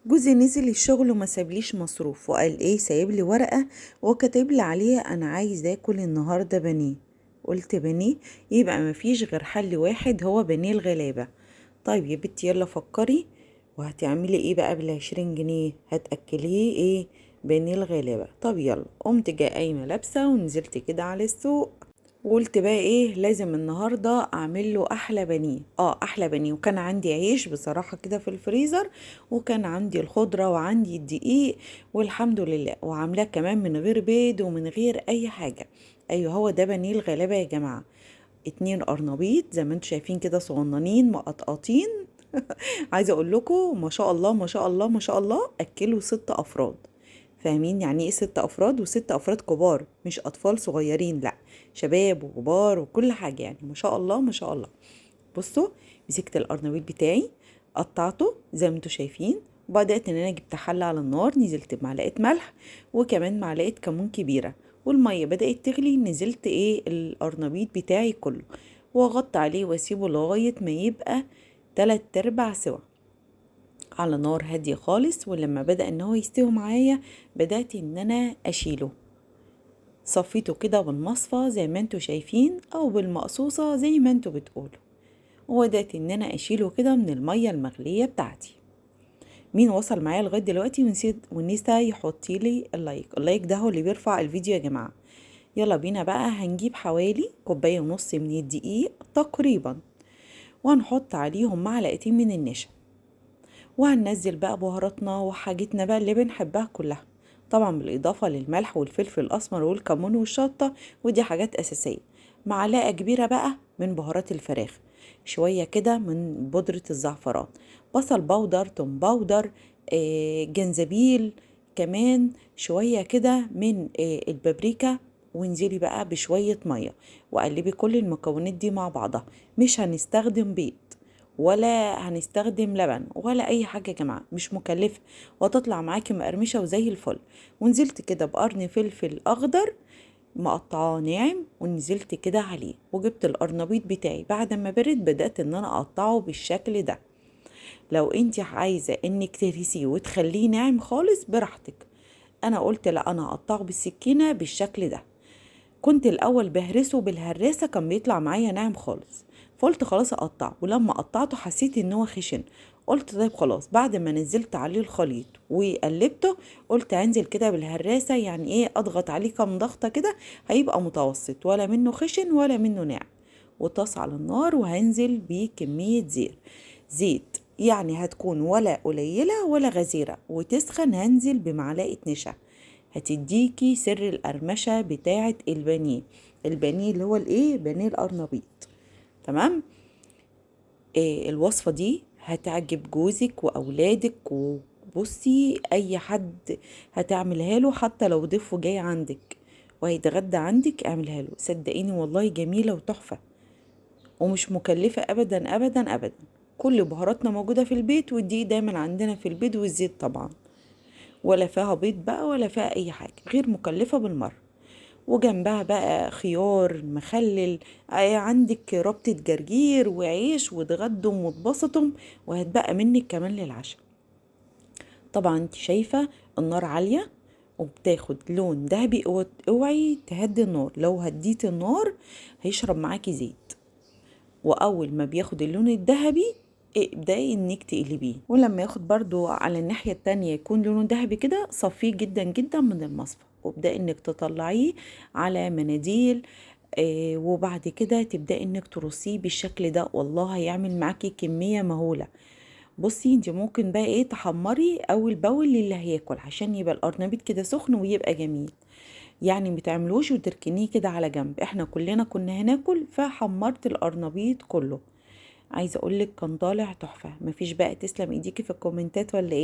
جوزي نزل الشغل وما سابليش مصروف، وقال ايه؟ سايب لي ورقة وكاتب لي عليها انا عايز اكل النهارده بانيه. قلت بانيه؟ يبقى ما فيش غير حل واحد، هو بانيه الغلابة. طيب يا بنتي يلا فكري، وهتعملي ايه بقى بال20 جنيه؟ هتاكليه ايه؟ بانيه الغلابه. طب يلا، قمت جاي قايمة لابسه ونزلت كده على السوق، وقلت بقى ايه؟ لازم النهارده اعمل له احلى بانيه. احلى بانيه. وكان عندي عيش بصراحة كده في الفريزر، وكان عندي الخضرة وعندي الدقيق والحمد لله، وعاملاه كمان من غير بيض ومن غير اي حاجه. ايوه هو ده بانيه الغلابة يا جماعه. 2 قرنبيط زي ما انتم شايفين كده، صغننين مقطقطين. عايزه اقول لكم ما شاء الله ما شاء الله ما شاء الله، اكلوا 6 افراد. فاهمين يعني ايه 6 افراد؟ وست افراد كبار مش اطفال صغيرين، لا شباب وكبار وكل حاجة، يعني ما شاء الله ما شاء الله. بصوا مسكت القرنبيط بتاعي قطعته زي ما انتم شايفين، وبدات ان انا جبت حله على النار، نزلت بمعلقه ملح وكمان معلقه كمون كبيرة، والمية بدات تغلي، نزلت ايه القرنبيط بتاعي كله، واغطي عليه واسيبه لغاية ما يبقى 3/4 سوا على نار هادية خالص. ولما بدأ ان هو يستوي معايا بدأت ان انا اشيله، صفيته كده بالمصفى زي ما انتوا شايفين او بالمقصوصة زي ما انتوا بتقولوا، وبدأت ان انا اشيله كده من المية المغلية بتاعتي. مين وصل معايا لغاية دلوقتي ونسى يحطي لي ال like؟ ال like ده هو اللي بيرفع الفيديو يا جماعة. يلا بينا بقى، هنجيب حوالي كوباية ونص من الدقيق تقريبا، وهنحط عليهم معلقتين من النشا، وهننزل بقى بهاراتنا وحاجتنا بقى اللي بنحبها كلها، طبعا بالإضافة للملح والفلفل الأسمر والكمون والشطة، ودي حاجات أساسية. معلقة كبيرة بقى من بهارات الفراخ، شوية كده من بودرة الزعفران، بصل powder، توم powder، جنزبيل، كمان شوية كده من البابريكا، وانزلي بقى بشوية مية وقلبي كل المكونات دي مع بعضها. مش هنستخدم بيض ولا هنستخدم لبن ولا اي حاجة يا جماعة، مش مكلفة وهتطلع معاكي مقرمشة وزي الفل. ونزلت كده بقرن فلفل اخضر مقطعاه ناعم ونزلت كده عليه، وجبت القرنبيط بتاعي بعد ما برد بدأت ان انا اقطعه بالشكل ده. لو انت عايزة انك تهرسيه وتخليه ناعم خالص براحتك، انا قلت لا انا هقطعه بالسكينة بالشكل ده. كنت الاول بهرسه بالهراسة كان بيطلع معايا ناعم خالص، فقلت خلاص اقطعه، ولما قطعته حسيت ان هو خشن، قلت طيب خلاص. بعد ما نزلت عليه الخليط وقلبته قلت انزل كده بالهراسة، يعني ايه؟ اضغط عليه كام ضغطة كده هيبقى متوسط، ولا منه خشن ولا منه ناعم. وطاس على النار، وهنزل بكمية زيت يعني هتكون ولا قليلة ولا غزيرة، وتسخن. هنزل بمعلقة نشا هتديكي سر القرمشة بتاعة البانيه، البانيه اللي هو الايه؟ بانيه القرنبيط. تمام؟ الوصفة دي هتعجب جوزك وأولادك، وبصي أي حد هتعملها له، حتى لو ضيفه جاي عندك وهيتغدى عندك اعملها له، صدقيني والله جميلة وتحفة ومش مكلفة أبدا أبدا أبدا. كل بهاراتنا موجودة في البيت، والدقيق دايما عندنا في البيت، والزيت طبعا، ولا فيها بيض بقى ولا فيها أي حاجة، غير مكلفة بالمرة. وجنبها بقى خيار مخلل، عندك ربطة جرجير وعيش، واتغدوا واتبسطوا، وهتبقى منك كمان للعشاء. طبعا انت شايفة النار عالية وبتاخد لون ذهبي، اوعي تهدي النار، لو هديتي النار هيشرب معاكي زيت. واول ما بياخد اللون الذهبي ابدأي انك تقلبيه، ولما ياخد برضو على الناحية التانية يكون لونه ذهبي كده صفيه جدا جدا من المصفى، وابدأي انك تطلعيه على مناديل، وبعد كده تبدأي انك ترصيه بالشكل ده. والله هيعمل معاكي كمية مهولة. بصي انت ممكن بقى ايه تحمري اول باول للي هياكل عشان يبقى القرنبيط كده سخن ويبقى جميل، يعني ما تعملوش وتركنيه كده على جنب. احنا كلنا كنا هناكل فحمرت القرنبيط كله. عايزه اقولك كان طالع تحفة. مفيش بقى تسلم ايديكي في الكومنتات ولا ايه؟